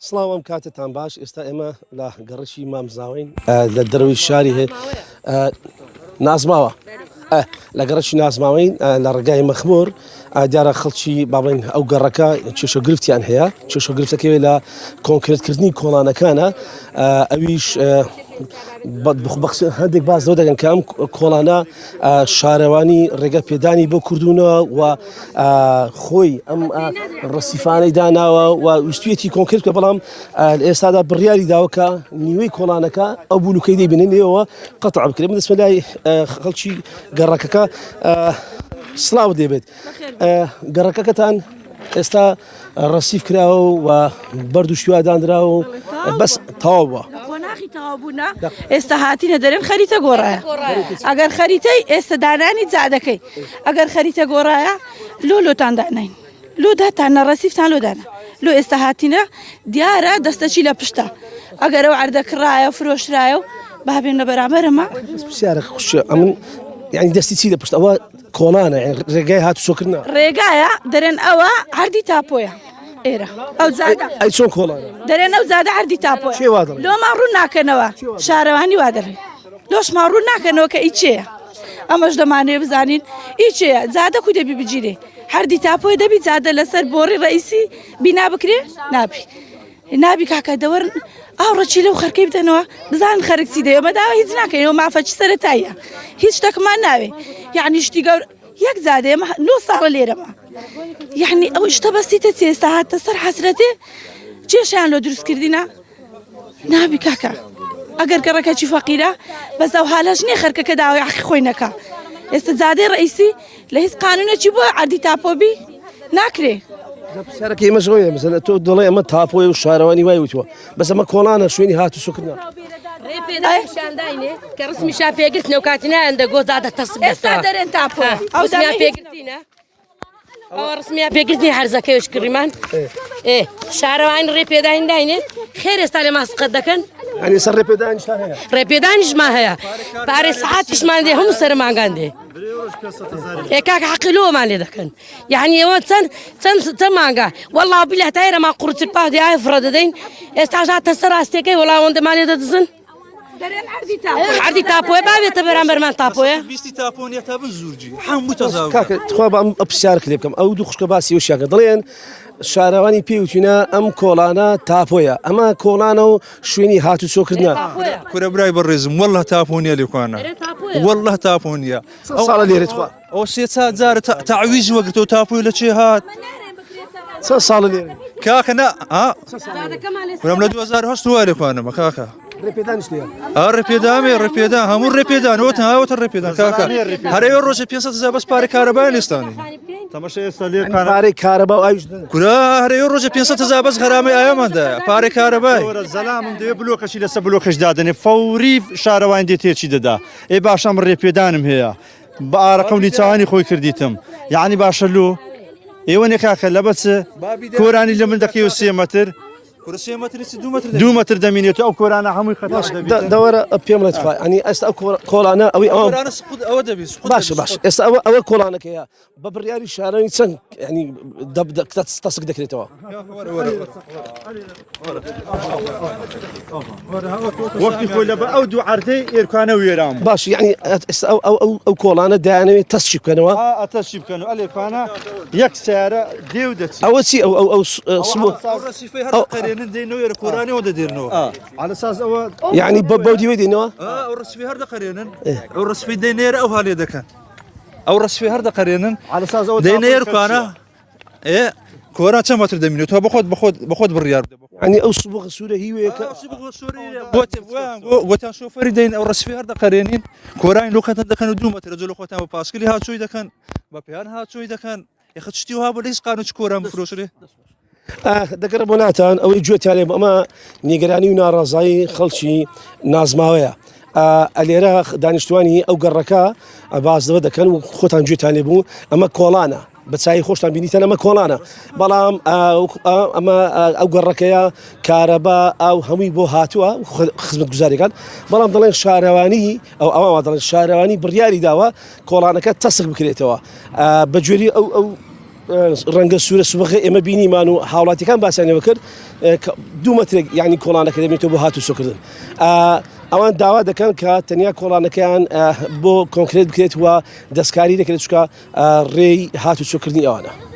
سڵاو ئەم کاتتان باش ئێستا ئێمە لە گەڕەکی مامزاوین لە دەرەوەی شاری هەیە نازماوە لە گەڕەکی نازماوین لە ڕێگای مەخمور دیارە خەڵکی با بڵێن ئەو گەڕەکە کێشە گرفتیان هەیە کێشە گرفتەکەی لە کۆنکرێتکردنی کۆڵانەکانە ئەویش هەندێک باس لەوە دەکەن کە ئەم کۆڵانە شارەوانی ڕێگە پێدانی بۆ کردوونەوە و خۆی ئەم ڕسیفانەی داناوە و ویستویەتی کۆنکرێت کە بەڵام ئێستادا بڕیاری داوە کە نیوەی کۆڵانەکە ئەو بولوکەی دەیبینن لێەوە قەتع بکرێت من دەچمە لای خەڵکی گەڕەکەکە سڵاو دەبێت گەڕەکەکەتان ئێستا ڕەسیف کراوە و بەرد و شتوا دانراوە و بەس تەواو بووە. قۆناخی تەواو بوونە ئێستا هاتینە دەرێن خەریتە گۆڕایە ئەگەر خەریتەی ئێستا دانانی جادەکەی ئەگەر خەریتە گۆڕایە لۆ لۆتان داناین لۆ داتان نە ڕەسیفتان لۆ دانا لۆ ئێستا هاتینە دیارە دەستەچی لە پشتە ئەگەر ئەو عەردە کڕایە و فرۆشرایە و بابێن لە بەرامبەرمە پرسیارە خوشە ئەمن یعنی دەستی چی لە پشت ئەوە کۆڵانە ڕێگای هاتوچۆکردنە ڕێگایە دەرێن ئەوە عەردی تاپۆیە ئێرە ئەو جادە ئەی چۆن کۆڵانە دەرێن ئەو جادە عەردی تاپۆیە کێ وا دەڵێ؟ لۆمان ڕوون ناکەنەوە شارەوانی وا دەڵێ لۆشمان ڕوون ناکەنەوە کە ئی چێیە ئەمەش دەمانەوێ بزانین ئی چێیە جادە کو دەبی بگیرێ هەردی تاپۆی دەبی جادە لەسەر بۆڕی ڕئیسی بینا بکرێ نابی نابی کاکە دەوەرن ئاوڕەچی لەو خەرکەی بدەنەوە بزانن خەرک چی دەوێ مەداوە هیچ ناکەینەوە مافەکی سەرەتاییە هیچ شتێکمان ناوێ یعنی شتی گەور یەک جادێ نۆ ساڵە لێرەمە یعنی ئەو شتە بەسیتە چێ ئێستا هاتە سەر حەسرەتێ کێشیان لۆ دروست کردینە نابی کاکە ئەگەر گەڕەکەکی فەقیرە بەس ئەو حالەش نییە خەرکەکە داوای حەقی خۆی نەکا ئێستا جادەی ڕئیسی لە هیچ قانونێکی بۆ عەردی تاپۆبی ناکرێ. پرسیارەکە ئێمەش ئەوەیە مەسەلەن تۆ دەڵێ ئەمە تاپۆیە و شارەوانی وای وتووە بەس ئەمە کۆڵانە شوێنی هات و سوکردنە. ڕێپێدانیشانداینێ کە ڕسمیشان پێگرتنە و کاتینایان دەگۆ زادە تەسک ئێستا دەرێن تاپۆ ئەو دەمیان پێگرتینە ئەوە ڕسمیان پێگرتنی هەرزەکەیش کڕیمان ئێ شارەوانی ڕێ پێداین داینێ خێر ئێستا لێمان سقەت دەکەن یعنی سەر ڕێپێدانیشتان هەیە ڕێپێدانیشمان هەیە پارەی سەعاتیشمان دێ هەموو سەرمانگان دێ ئێ کاکە حەقی لۆمان لێ دەکەن یعنی ئەوە چەند چەند چەند مانگە وەڵا بیلا تایرەمان قوڕتر پا دێ ئای فڕە دەدەین ئێستاش هاتە سەر ڕاستیەکەی وەڵا ئەوەندەمان لێ دەدزن عەردی تاپۆیە باوێتە بەرامبەرمان تاپۆیە بیستی تاپۆ نیە تا بن زورجی هەموو تەزاو کاکە تخوا بە ئەم پرسیارێک لێ بکەم ئەو دوو خوشکە باسی وشیاکە دەڵێن شارەوانی پێی وتوینە ئەم کۆڵانە تاپۆیە ئەمە کۆڵانە و شوێنی هاتوچۆکردنە کورە برای بەڕێزم والله تاپۆ نیە لێکوانە والله تاپۆ نیە ئەو ساڵە لێرە تخوا ئەو سێ چا جار تەعویز وەگرتەوە تاپۆی لە چێ هات چەند ساڵە لێرە کاکە نا ها کورم لە 2008 وای لێکوانەمە کاکە ڕێپێدانیش لێیە ئا ڕێپێدامێ ڕێپێدان هەموو ڕێپێدان وتە هاوتە ڕێپێدان کاکە هەرەوێ ڕۆژە 500 هزار بەس پارە کارەبای لێستانی تەماشا ئێستا لێ کارە پارەی کارەبا و ئاویش دەدەن. کورە هەرەوێ ڕۆژە 500 هزار بەس غەرامەی ئاومان دایە پارەی کارەبای وەرە زەلامم دەوێ بلۆکەشی لەسەر بلۆکەش دادەنێ فەوری شارەوانی دێ تێچی دەدا ئێ باشە ئەم ڕێپێدانم هەیە بە ئارەقە و نیچاوانی خۆی کردیتم یعنی باشە لۆ ئێوە نێ کاکە لەبە چ کۆرانی لە من دەکەی و سێ مەتر کورە سێ مەتری چ دوو مەتر دوو مەتر دەمینێت ئەو کۆرانە هەمووی خەتا باش دەوەرە پێم بڵێ تخوا ئەنی ئێستا ئەو کۆڵانە ئەوەی ئەوە کۆرانە سقوط ئەوە دەبی سقوط باشە باش ئێستا ئەوە ئەوە کۆڵانەکەیە بە بڕیاری شارەوانی چەند ینی تەسک دەکرێتەوە وەختی خۆی لە بە ئەو دوو عەردەی ئێرکانە وێران بوو. باش یعنی ئێستا ئەو ئەو ئەو ئەو کۆڵانە دەیانەوێت تەسکی بکەنەوە ئا تەسکی بکەن و ئەلێکانە یەک سیارە دێ و دەچی ئەوە چی ئەو ئەو ئەو سمو ڕەسیفەی هەر دەقەرێنن دێنەوە ئێرە کۆرانەوە دەدێنەوە على ساز ئەوە یعنی بە بەو دیوەی دێنەوە ئەو ڕەسیفەی هەر دەقەرێنن ئەو ڕەسیفەی دێنێرە ئەو هالێ دەکەن ئەو ڕەسیفەی هەر دەقەرێنن على ساز ئەوە دێنێر کانە ئێ کۆرا چەند مەتر دەمینێت تۆ بەخۆت بەخۆت بەخۆت بڕیار بدە ینی ئەو سبغ سوورە هیوەیەکە گۆتیان شۆفەری دەین ئەو ڕسفی هەر دەقەرێنین کۆرانی لۆکەتە دەکەن و دوو مەترە جۆ لە خۆتان بە پاسکلی هاچۆی دەکەن بە پێیان هاچۆی دەکەن یخە شتی وا بۆ لەیس قانون چ کۆران بفرۆشرێ دەگەڕ بۆ ناتان ئەوەی گوێتیان لێ ئەمە نیگەرانی و ناڕازایی خەڵکی نازماوەیە ئەلێرە دانیشتوانی ئەو گەڕەکە بازەوە دەکەن و خۆتان گوێتان لێ بوو ئەمە کۆڵانە بە چای خۆشتان بینیتان ئەمە کۆڵانە بەڵام ئەمە ئەو گەڕەکەیە کارەبا ئەو هەمووی بۆ هاتووە خزمەت گوزاریەکان بەڵام دەڵێن شارەوانی ئەو ئەوە دەڵێن شارەوانی بڕیاری داوە کۆڵانەکە تەسک بکرێتەوە بە گوێری ئەو ئەو. ڕەنگە سوورە سوبەخە ئێمە بینیمان و هاوڵاتیەکان باسیانەوە کرد دوو مەترێک ینی کۆڵانەکە دەبێتەوە بۆ هاتوچۆکردن ئەوان داوا دەکەن کە تەنیا کۆڵانەکەیان بۆ کۆنکرێت بکرێت و دەستکاری دەکرێت چکە ڕێی هاتوچۆکردنی ئەوانە.